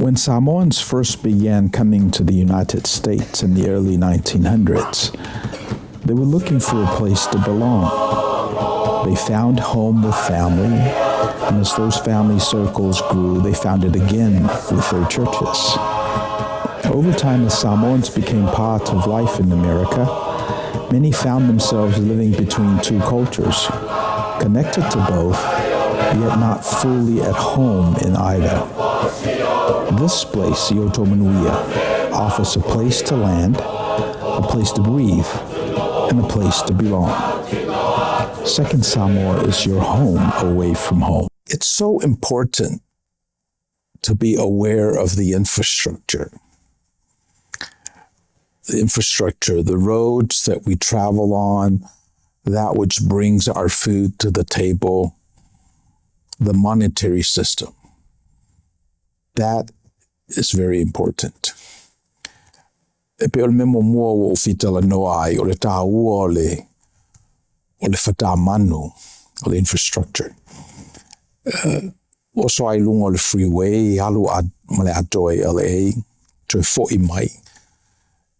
When Samoans first began coming to the United States in the early 1900s, they were looking for a place to belong. They found home with family, and as those family circles grew, they found it again with their churches. Over time, as Samoans became part of life in America, many found themselves living between two cultures, connected to both, yet not fully at home in either. This place, Ioto offers a place to land, a place to breathe, and a place to belong. Second Samoa is your home away from home. It's so important to be aware of the infrastructure. The infrastructure, the roads that we travel on, that which brings our food to the table, the monetary system. That is very important. E pei o le mea muamua ua ou fia talanoa ai, o le tāua o le, o le fatāmanu, o le infrastructure. Oso ai luga o le freeway, alu a, ma le atoa i LA, toe fo'i mai.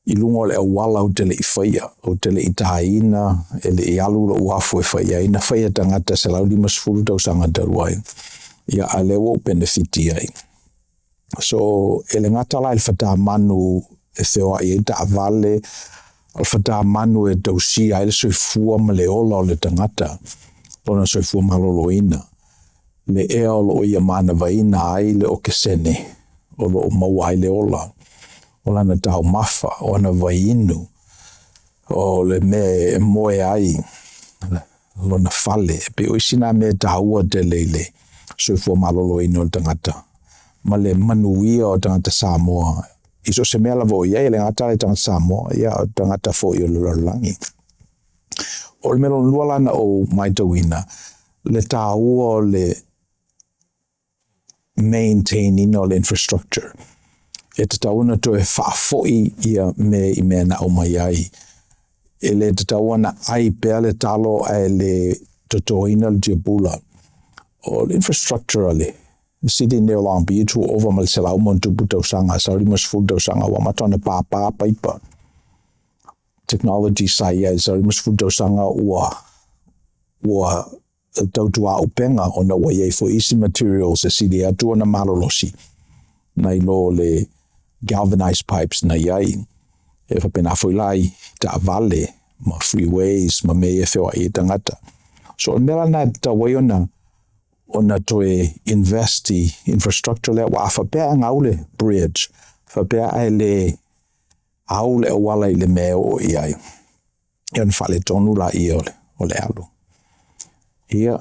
I luga o le auala ou te le i faia, ou te le i tāina, e le i alu lou afu e fai ai, na faia e tagata 150 tausaga talu ai. Ia, a lea ua ou penefiti ai. So, e le gata la i le fatāmanu e feoai ai taavale, o le fatāmanu e tausia ai le soifua ma le ola o le tagata, lona soifua maloloina, le ea o loo ia manavaina ai le okesene o loo maua ai le ola, o lana taumafa, o ana waiinu, o le mea e moe ai lona fale. E pei o isi nā mea tāua tele i le soifua maloloina o le tagata ma le manuia o tagata Samoa i so o se mea lava o i ai, e le gata i tagata Samoa, ia o tagata foi o le lalolagi. O le mea lona lua la na ou matauina, le tāua o le maintain ina o le infrastructure. E tatau ona toe faafoi ia mea i mea na aumai ai. E le tatau ona ai pea le talo ae le totoina le tiapula. O le infrastructure a le city nei o Long Beach ua ova ma le 100+ tausaga, 150 tausaga ua amata ona pāpā paipa. Technology sa i ai i le 150 tausaga ua ua tautuaupega ona ua i ai foi isi materials e sili atu ona malolosi nai lo le galvanized pipes na i ai. E faapena foi la i taavale ma freeways ma mea ia e feoai ai tagata. So o le mea la lena e tatau ai ona ona toe invest i infrastructure lea, aua a faapea e gau le bridge, faapea ae le au le auala i le mea e oo i ai, ia ona faaletonu laia o le alu. Ia,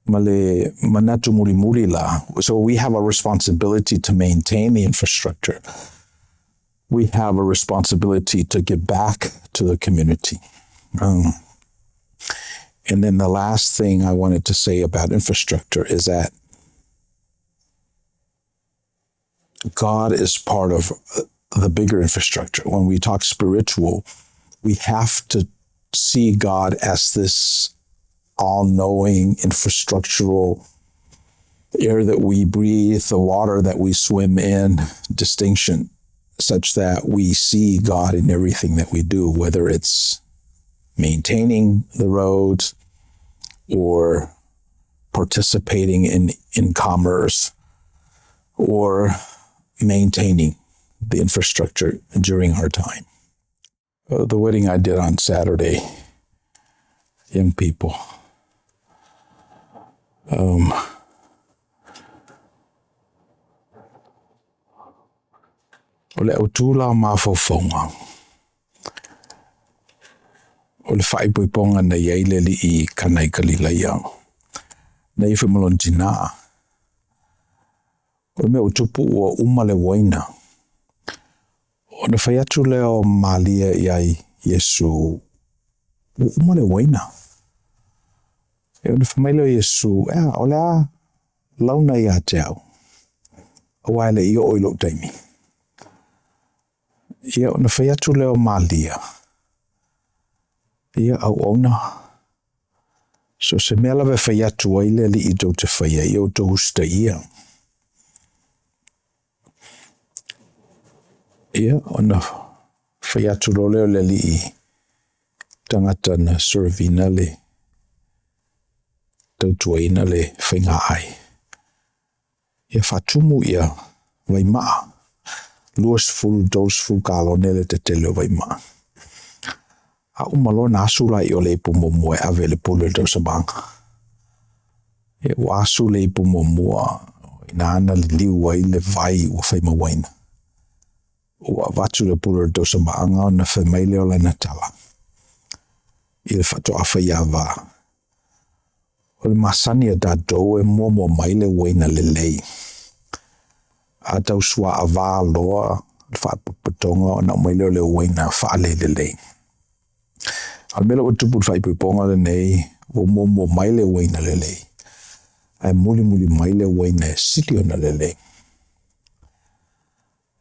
ma le manatu mulimuli la, so we have a responsibility to maintain the infrastructure. We have a responsibility to give back to the community. And then the last thing I wanted to say about infrastructure is that God is part of the bigger infrastructure. When we talk spiritual, we have to see God as this all-knowing infrastructural air that we breathe, the water that we swim in, distinction, such that we see God in everything that we do, whether it's maintaining the roads or participating in commerce or maintaining the infrastructure during our time. The wedding I did on Saturday, young people, o le autū la o mafaufauga, o le faaipoipoga na i ai le alii i Kana i Kalilaia, na i ai foi ma lona tinā. O le mea ua tupu ua uma le uaina. Ona fai atu lea o Malia iā Iesu, ua uma le uaina. E ona fai mai lea o Iesu, e a, o le a launa ia te au, aua e le i oo i lou taimi. Ia, ona fai atu lea o Malia, ia, auauna, so o se mea lava e fai atu ai le Alii tou te faia, ia outou usitaia. Ia, ona fai atu loa lea o le alii tagata na serve ina le tautuaina le faigaai, ia faatumu ia vaimaa, 20, 30 kalone le tetele o vaimaa. A uma loa ona asu laia o le ipu muamua e ave i le pule o le tausamaaga. Ia ua asu le ipu muamua, i ina na liliu ai le vai ua fai ma uaina. Ua avatu i le pule o le tausamaaga ona fai mai lea o lana tala i le faatoa faiava, o le masani a tatou e muamua mai le uaina lelei, a tau suaavā loa le faalapotopotoga ona aumai lea o le uaina faalelelei. A o le mea lea ua tupu i le faaipoipoga lenei, ua muamua mai le uaina lelei, ae mulimuli mai le uaina e sili ona lelei.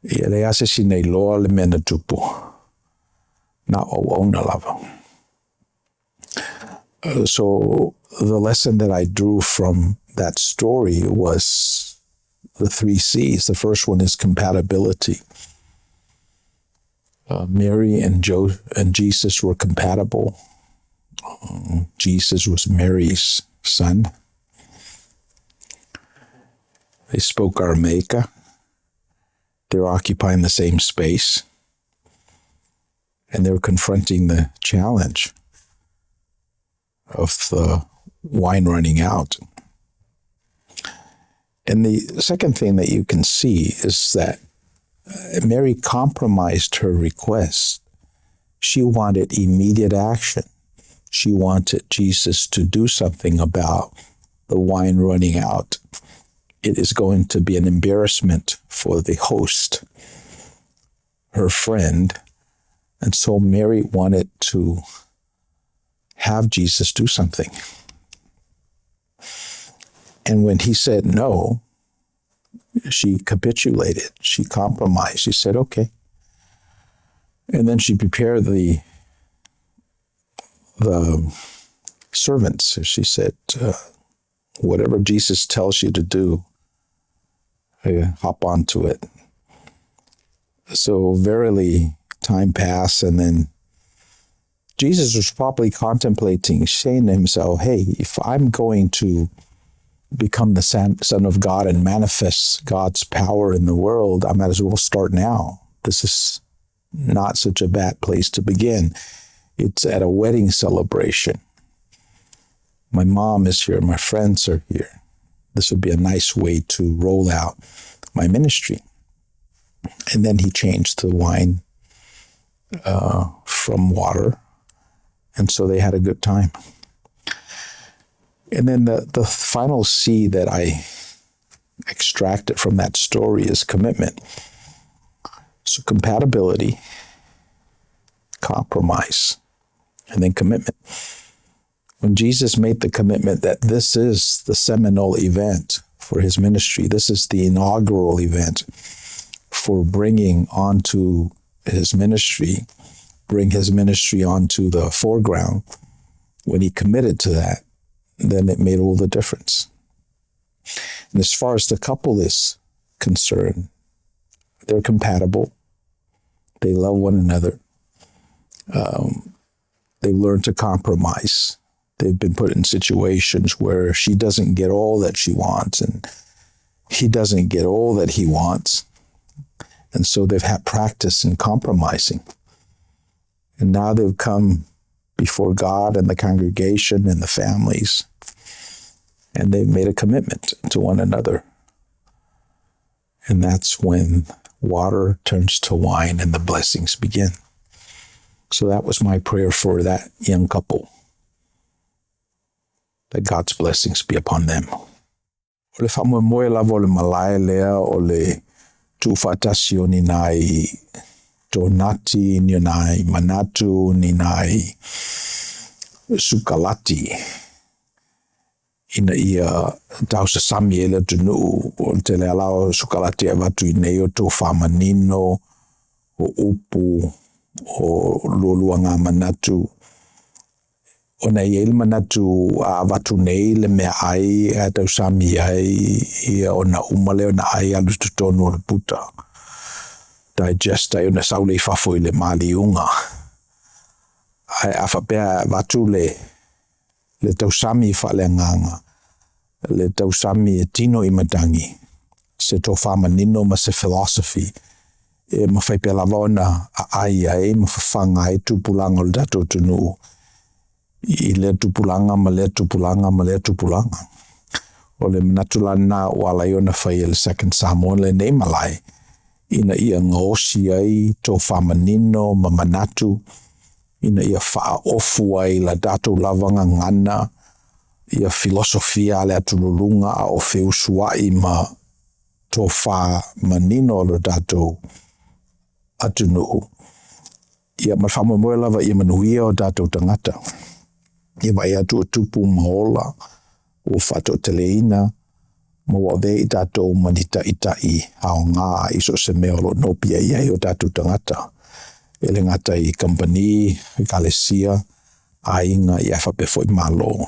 Ia e leai lava se isi na iloa le mea na tupu, na o auauna lava. So the lesson that I drew from that story was the three C's. The first one is compatibility. Mary and Joe and Jesus were compatible. Jesus was Mary's son. They spoke Aramaic. They're occupying the same space. And they're confronting the challenge of the wine running out. And the second thing that you can see is that Mary compromised her request. She wanted immediate action. She wanted Jesus to do something about the wine running out. It is going to be an embarrassment for the host, her friend. And so Mary wanted to have Jesus do something. And when he said no, she capitulated. She compromised. She said, okay. And then she prepared the servants. She said, whatever Jesus tells you to do, hop onto it. So verily, time passed, and then Jesus was probably contemplating, saying to himself, hey, if I'm going to become the Son of God and manifest God's power in the world, I might as well start now. This is not such a bad place to begin. It's at a wedding celebration. My mom is here. My friends are here. This would be a nice way to roll out my ministry. And then he changed the wine from water. And so they had a good time. And then the final C that I extracted from that story is commitment. So compatibility, compromise, and then commitment. When Jesus made the commitment that this is the seminal event for his ministry, this is the inaugural event for bringing onto his ministry, bring his ministry onto the foreground, when he committed to that, then it made all the difference. And as far as the couple is concerned, they're compatible. They love one another. They've learned to compromise. They've been put in situations where she doesn't get all that she wants and he doesn't get all that he wants. And so they've had practice in compromising. And now they've come before God and the congregation and the families, and they've made a commitment to one another. And that's when water turns to wine and the blessings begin. So that was my prayer for that young couple, that God's blessings be upon them. O le faamoemoe lava o le malae lea o le tuufaatasi o ni nai tonati, ni nai manatu, ni nai sukalati ina ia tausasami ai le atunuu. O le tele lava o sukalati e avatu i nei o tofāmanino, o upu, o lualuagā manatu. Ona e i ai le manatu a avatu nei le meaai ae tausami ai, ia ona uma lea ona ai alu i totonu o le puta. digest ai ona sau lea i fafo i le maliuga. Ae a faapea e avatu le tausami faaleagaga, le tausami e tino i matagi, se tofa manino ma se philosophy e mafai pea lava ona aai ai ma fafaga ai tupulaga o le tatou atunuu i lea tupulaga ma lea tupulaga ma lea tupulaga. O le manatu la lena ua ala ai ona fai e le Second Samoa lenei malae, ina ia gaosi ai tofa manino ma manatu ina ia faaofu ai i la tatou lava gagana ia filosofia a le atululuga a o feusuai ma tofa manino o lo tatou atunuu, ia ma le faamoemoe lava ia manuia o tatou tagata, ia vaai atu ua tupu ma ola, ua faatoateleina ma ua avea i tatou ma ni taitai aoga i so o se mea o lo o nopiai ai o tatou tagata. E le gata i kamupani, ekalesia, aiga, ae faapea foi Malo.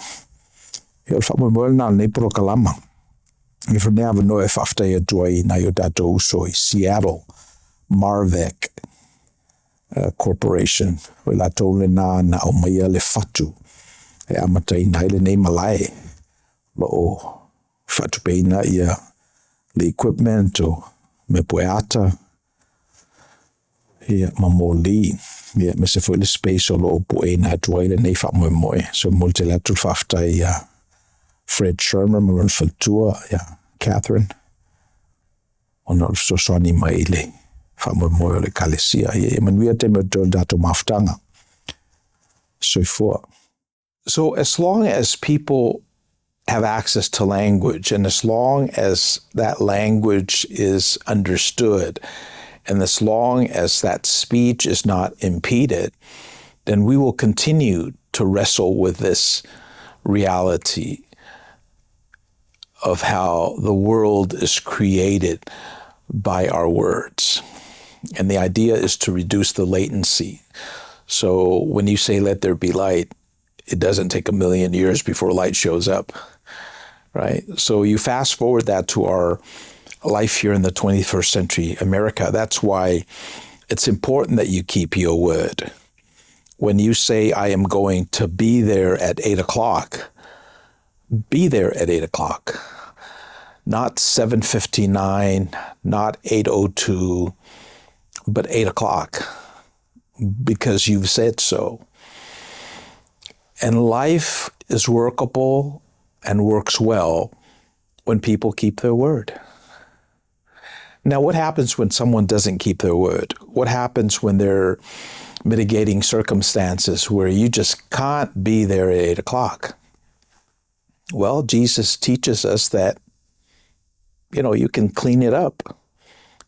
Ia o le faamoemoe lena o lenei polokalama. E avea foi lenei avanoa e faafetai atu ai i nai o tatou uso i Seattle Marvec Corporation, o i latou lena na aumaia le fatu e amataina ai lenei malae, o lo o faatupeina le equipment, o mea pueata, ia ma moli, aemaise foi le space o lo o pueina atu ai lenei faamoemoe. So e momoli tele atu le faafetai ia Fred Shermer ma lona faletua ia Catherine ona o le fesoasoani mai i le faamoemoe o le ekalesia. Ia manuia taimi o totoe o le tatou mafutaga. Soifua. So as long as people have access to language, and as long as that language is understood, and as long as that speech is not impeded, then we will continue to wrestle with this reality of how the world is created by our words. And the idea is to reduce the latency. So when you say, let there be light, it doesn't take 1,000,000 years before light shows up, right? So you fast forward that to our life here in the 21st century America. That's why it's important that you keep your word. When you say, I am going to be there at 8 o'clock, be there at 8 o'clock. Not 7:59, not 8:02, but 8 o'clock, because you've said so. And life is workable and works well when people keep their word. Now, what happens when someone doesn't keep their word? What happens when they're mitigating circumstances where you just can't be there at 8 o'clock? Well, Jesus teaches us that, you can clean it up.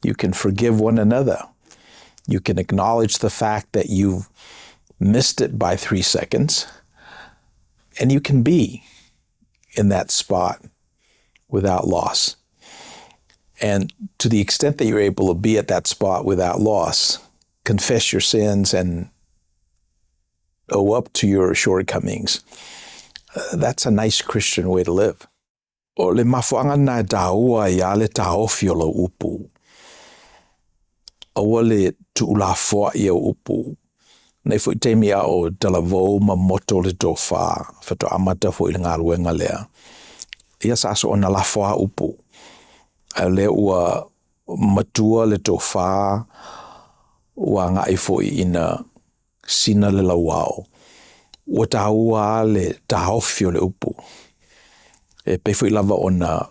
You can forgive one another. You can acknowledge the fact that you've missed it by 3 seconds, and you can be in that spot without loss. And to the extent that you're able to be at that spot without loss, confess your sins and owe up to your shortcomings, that's a nice Christian way to live. O le mafuaaga lena e taua ai lava le taofi o lau upu. Aua le tuulafoai au upu. Nei foi taimi a o talavou ma moto le tofa, faatoa amata foi i le galuega lea. Ia sa soona lafo lava upu, ae o lea ua matua le tofa, ua agai foi ina sina le lauao, ua taua lava le taofi o le upu. E pei foi lava ona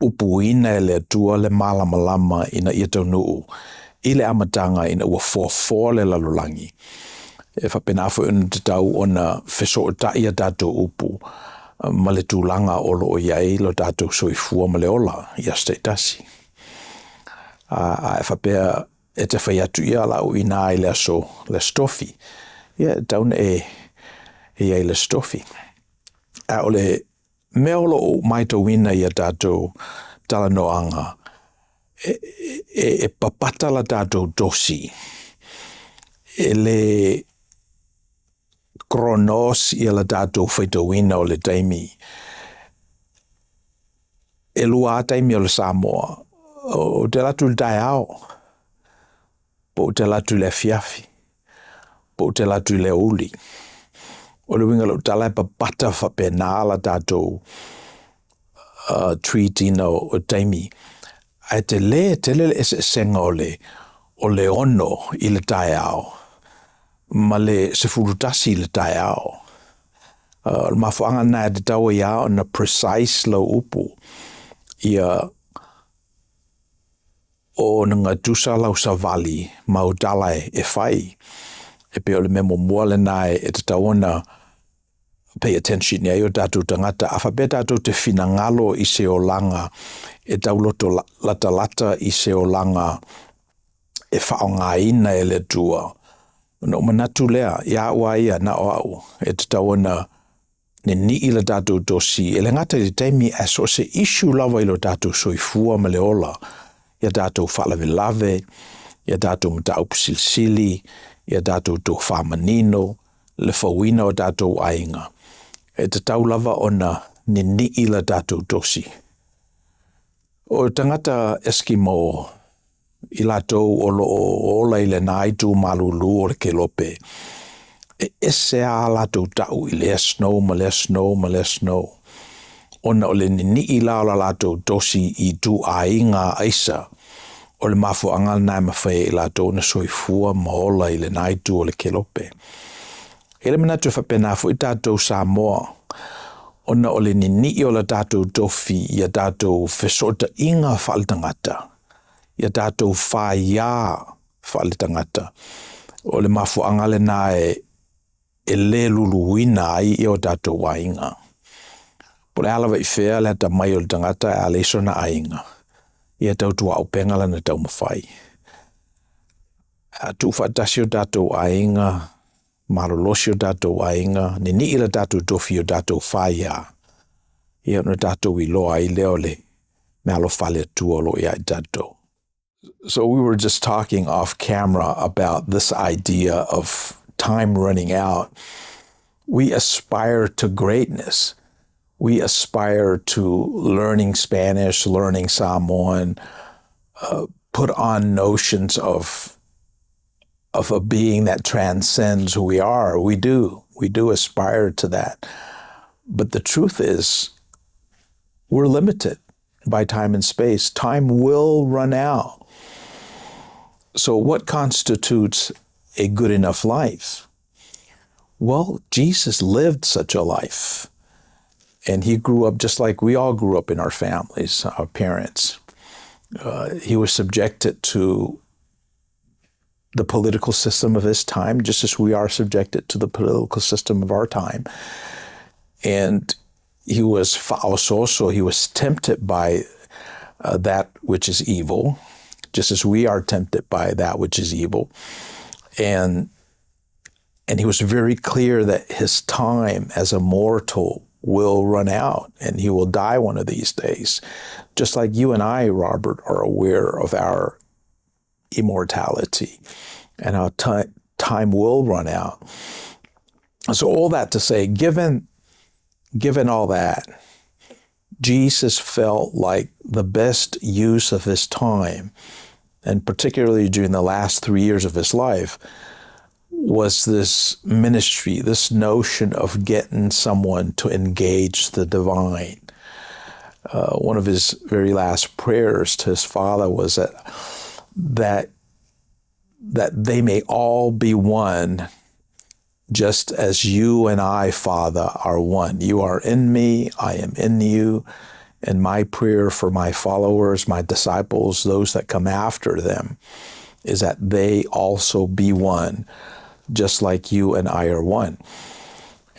upuina e le Atua le malamalama ina ia taunuu i le amataga ina ua foafoa le lalolagi. E faapena foi ona tatau ona fesootai a tatou upu ma le tulaga o lo o i ai lo tatou soifua ma le ola i aso taitasi. A e faapea e te fai atu, ia o le a ou i ina i le aso Tofi, ia e tatau ona e i ai i le aso Tofi. A o le mea o lo o ou matauina i a tatou talanoaga, e papata la tatou tosi, e le chronos le tatou faitauina o le taimi. E lua lava taimi o le Samoa. Ou te alu atu i le taeao, po ou te alu atu i le afiafi, po ou te alu atu i le aoauli. O le uiga o lau tala e papata faapena la tatou treat ina o taimi, ae tele tele le eseesega o le 6 i le taeao ma le 11 i le taeao. O le mafuaaga lena e tatau ai lava ona precise lau upu ia ona gatusa lau savali ma au tala e fai. E pei o le mea muamua lena e tatau ona pay attention i ai o tatou tagata. A faapea tatou te finagalo i se olaga e tauloto latalata i se olaga e faaaogaina e le Atua, ona ou manatu lea ia au lava ia na o au, e tatau ona ninii le tatou tosi, e le gata i le taimi ae so o se issue lava i lo tatou soifua ma le ola, ia tatou faalavelave, ia tatou mataupu silisili, ia tatou tofa manino, le fauina o tatou aiga, e tatau lava ona ninii le tatou tosi. O tagata Eskimo, i latou o lo o ola i lena itu malulu o le kelope, e ese lava a latou tau i lea snow ma lea snow ma lea snow, ona o le ninii la o la latou tosi i ituaiga aisa, o le mafuaaga lena e mafai ai e i latou ona soifua ma ola i lena itu o le kelope. E i ai le manatu e faapena foi tatou Samoa, ona o le ninii o le tatou tofi ia tatou fesootaiga faaletagata, ia tatou faia faaletagata, o le mafuaaga lena e le luluina ai o tatou aiga. Po o le a lava i fea le atamai o le tagata ae a leai sona aiga, ia e tautuaupega lana taumafai. A tuufaatasi o tatou aiga, malolosi o tatou aiga, ninii le tatou tofi i o tatou faia, ia ona tatou iloa ai lea o le meaalofa a le Atua o lo o ia i tatou. So we were just talking off camera about this idea of time running out. We aspire to greatness. We aspire to learning Spanish, learning Samoan, put on notions of a being that transcends who we are. We do. We do aspire to that. But the truth is, we're limited by time and space. Time will run out. So what constitutes a good enough life? Well, Jesus lived such a life. And he grew up just like we all grew up in our families, our parents. He was subjected to the political system of his time, just as we are subjected to the political system of our time. And he was fa'aososo, he was tempted by that which is evil, just as we are tempted by that which is evil. And he was very clear that his time as a mortal will run out and he will die one of these days. Just like you and I, Robert, are aware of our immortality and our time will run out. So all that to say, given all that, Jesus felt like the best use of his time, and particularly during the last 3 years of his life, was this ministry, this notion of getting someone to engage the divine. One of his very last prayers to his Father was that they may all be one, just as you and I, Father, are one. You are in me, I am in you. And my prayer for my followers, my disciples, those that come after them, is that they also be one, just like you and I are one.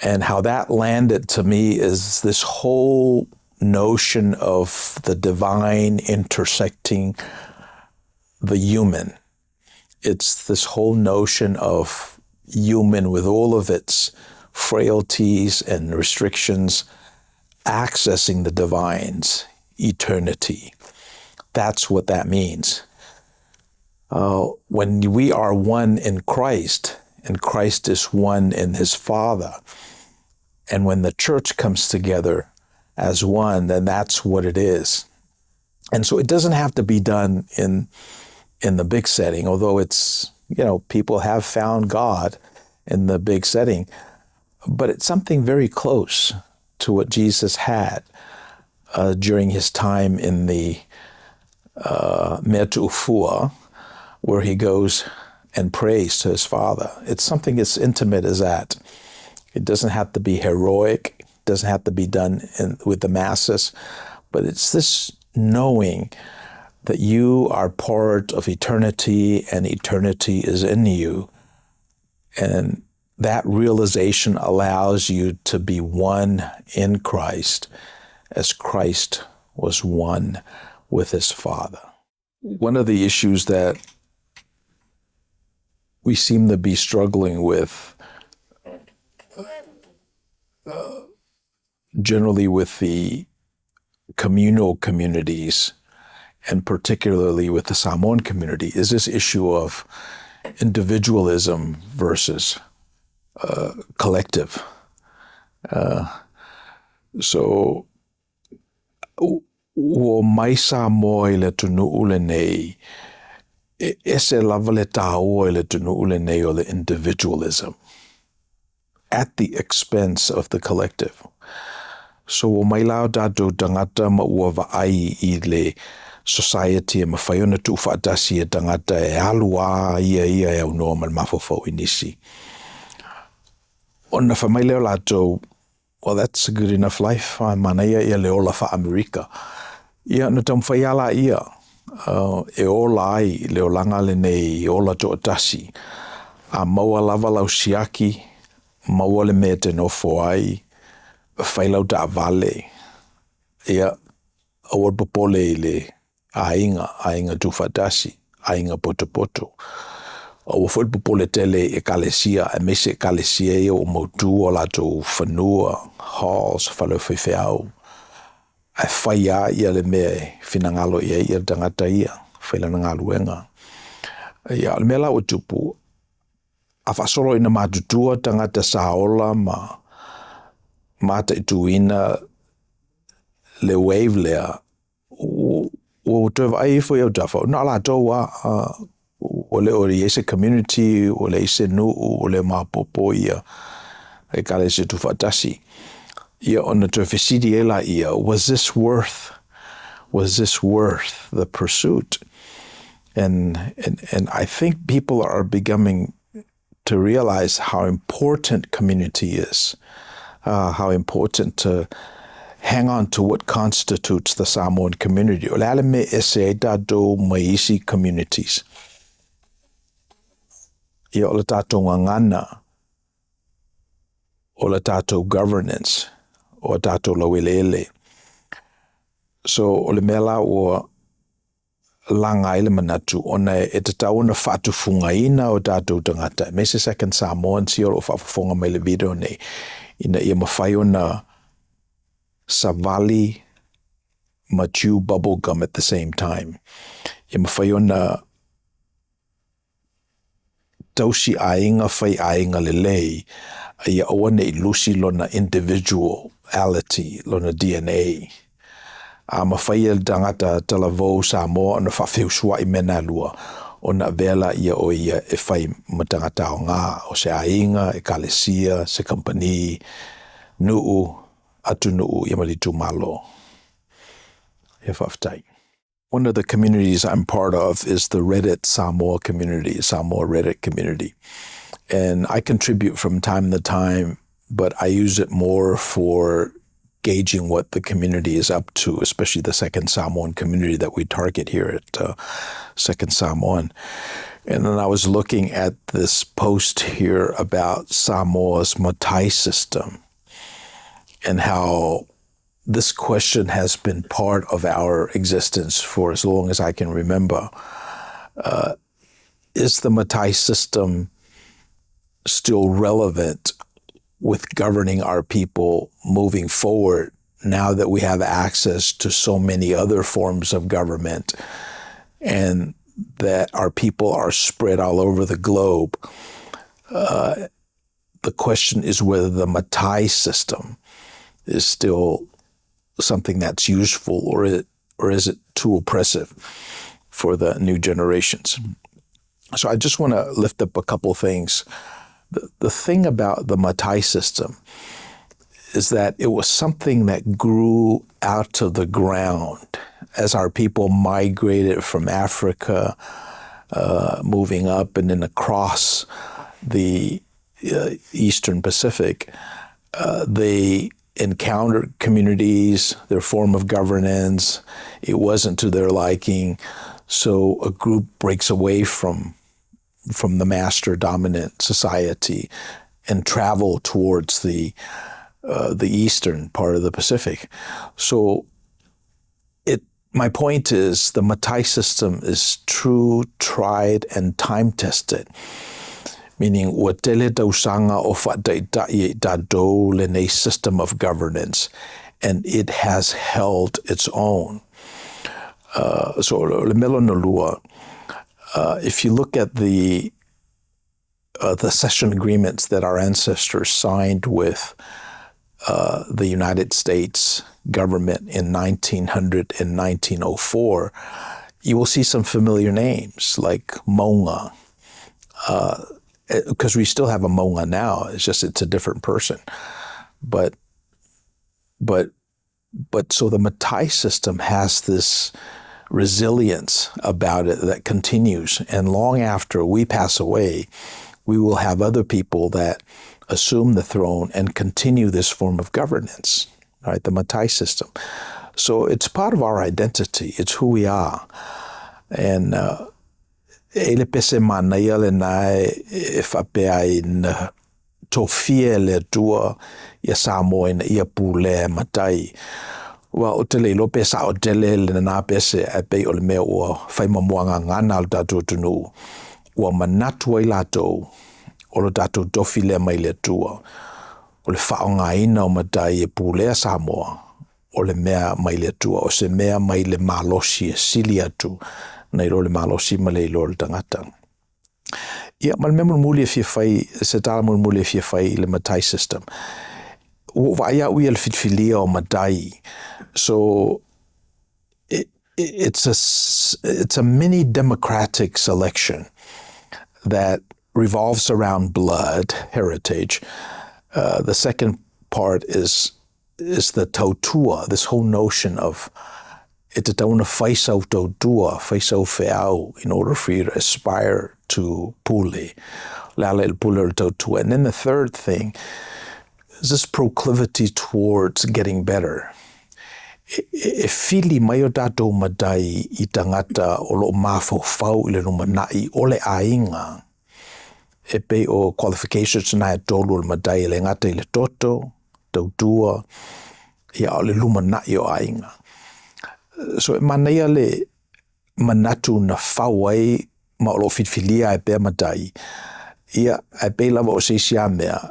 And how that landed to me is this whole notion of the divine intersecting the human. It's this whole notion of human with all of its frailties and restrictions, accessing the divine's eternity. That's what that means. When we are one in Christ, and Christ is one in his Father, and when the church comes together as one, then that's what it is. And so it doesn't have to be done in in the big setting, although it's, you know, people have found God in the big setting. But it's something very close to what Jesus had during his time in the Mea Tu'ufua, where he goes and prays to his Father. It's something as intimate as that. It doesn't have to be heroic, it doesn't have to be done with the masses, but it's this knowing that you are part of eternity and eternity is in you. And that realization allows you to be one in Christ as Christ was one with his Father. One of the issues that we seem to be struggling with generally with the communal communities, and particularly with the Samoan community, is this issue of individualism versus collective. So, ua omai Samoa i le atunuu lenei, e ese lava le tāua i le atunuu lenei o le individualism at the expense of the collective. So ua omai la o tatou tagata ma ua vaai i le society e mafai ona tuufaatasi e tagata e alu lava ia ia e aunoa ma le mafaufau i nisi. Ona fai mai lea o latou, well, that's a good enough life, manaia ia le ola faa-Amerika. Ia ona taumafai lava laia e ola ai le olaga lenei ola toatasi. A maua lava lau siaki, maua le mea e te nofo ai, fai lau taavale, ia, aua le popole i le aiga, aiga tuufaatasi, aiga potopoto. Aua foi le popole tele i ekalesia, aemaise ekalesia ia ua mautu o latou fanua, halls, fale o faifeau. Ae fai lava ia le mea e finagalo i ai le tagata ia, fai lana galuega. Ia, o le mea la ua tupu, a faasolo ina matutua tagata sa ola ma mataituina le wave lea, ua toe vaai ifo i autafa, na o latou lava, ua le o i ai se community, ua leai se nuu, ua le maopoopo ia ekalesia tuufaatasi. Ia ona toe fesili ai laia, was this worth the pursuit? And I think people are becoming to realize how important community is, how important to hang on to what constitutes the Samoan community. O le a le mea e ese ai tatou mai isi communities? Ia o le tatou gagana, o le tatou governance, o tatou laueleele. So o le mea la ua laga ai le manatu, ona e tatau ona faatufugaina o tatou tagata, aemaise Second Samoans ia o lo o faafofoga mai i le video nei, ina ia mafai ona savali ma chew bubble gum at the same time. Ia mafai ona tausi aiga, fai aiga lelei, a ia aua ne i lusi lona individuality, lona DNA. A mafai e le tagata talavou Samoa ona faafeusuai mea na e lua, ona avea laia o ia e fai ma tagata aoga, o se aiga, ekalesia, se kamupani, nuu, atunuu, ia ma le itumalo. Ia faafetai. One of the communities I'm part of is the Reddit Samoa community, Samoa Reddit community. And I contribute from time to time, but I use it more for gauging what the community is up to, especially the Second Samoan community that we target here at Second Samoan. And then I was looking at this post here about Samoa's Matai system and how this question has been part of our existence for as long as I can remember. Is the Matai system still relevant with governing our people moving forward now that we have access to so many other forms of government and that our people are spread all over the globe? The question is whether the Matai system is still something that's useful, or Or is it too oppressive for the new generations? So I just want to lift up a couple things. The thing about the Matai system is that it was something that grew out of the ground as our people migrated from Africa, moving up and then across the Eastern Pacific. They encountered communities, their form of governance. It wasn't to their liking. So a group breaks away from the master dominant society and travel towards the eastern part of the Pacific. So my point is the Matai system is true, tried, and time-tested, meaning ua tele tausaga o faataitai e i tatou lenei system of governance, and it has held its own. So le mea lona lua, if you look at the cession agreements that our ancestors signed with the United States government in 1900 and 1904, you will see some familiar names like Mauga, because we still have a Mauga now. It's just it's a different person. But so the Matai system has this resilience about it that continues. And long after we pass away, we will have other people that assume the throne and continue this form of governance, right? The Matai system. So it's part of our identity. It's who we are. And e le pese manaia lena e faapea ai na tofia e le Atua ia Samoa ina ia pulea e matai. Well, ou te le iloa pe sao tele lena pese ae pei o le mea ua fai ma muagagana a le tatou atunuu. Ua manatu ai latou o lo tatou tofi lea mai le Atua. O le faaaogaina o matai e pulea Samoa o le mea mai le Atua, o se mea mai le malosi e sili atu nai lo le malosi ma le iloa o le tagata. Ia, ma le mea mulimuli e fia fai, se tala mulimuli e fia fai i le Matai system. Ua ou vaai au ia i le filifilia o matai. So, it's a mini democratic selection that revolves around blood, heritage. The second part is the tautua, this whole notion of e tatau ona fai sau tautua, fai sau feau in order for you to aspire to pule. Le ala i le pule o le tautua. And then the third thing is this proclivity towards getting better. E fili mai o tatou matai i tagata o loo mafaufau i le lumanai o le aiga. E pei o qualifications na e tolu o le matai e le gata i le toto, tautua, ia o le lumanai o aiga. So e manaia le manatu na fau ai ma o loo filifilia ai pea matai. Ia, ae pei lava o se isi a mea,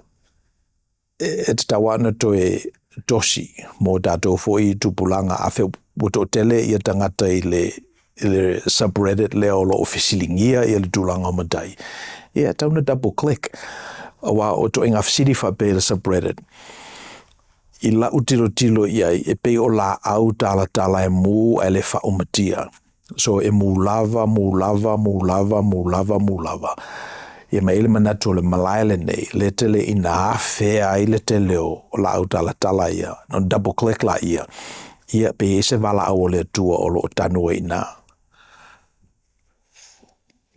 e tatau lava ona toe tosi mo tatou foi tupulaga afai ua toatele ia tagata i le subreddit lea o loo fesiligia ia le tulaga o matai. Ia, e tatau ona double click. Aua o ituaiga fesili faapea i le subreddit. I lau tilotilo i ai, e pei o laau talatala e mu ae le faaumatia. So e mu lava, mu lava, mu lava, mu lava, mu lava. Ia ma e i ai le manatu o le malae lenei, lea tele ina afea ai le tele o laau talatala ia, ona double click laia, ia pe i ai se valaau a le Atua o loo tanu ai i ina.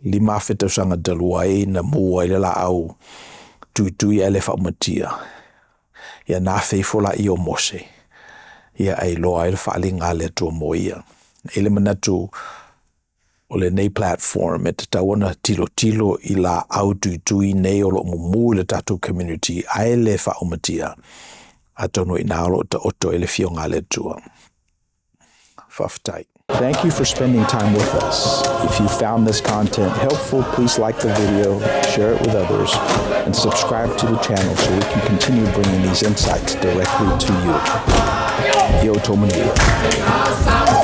5,000 tausaga talu ai na mu ai le laau tuitui ae le faaumatia. Ia na afe ifo laia o Mose, ia ae iloa ai le faaaliga a le Atua mo ia. E i ai le manatu o lenei platform e tatau ona tilotilo i laau tuitui nei o loo mumu i le tatou community ae le faaumatia. Atonu i ina o loo taoto ai le afioga a le Atua. Faafetai. Thank you for spending time with us. If you found this content helpful, please like the video, share it with others, and subscribe to the channel so we can continue bringing these insights directly to you. Ia outou manuia.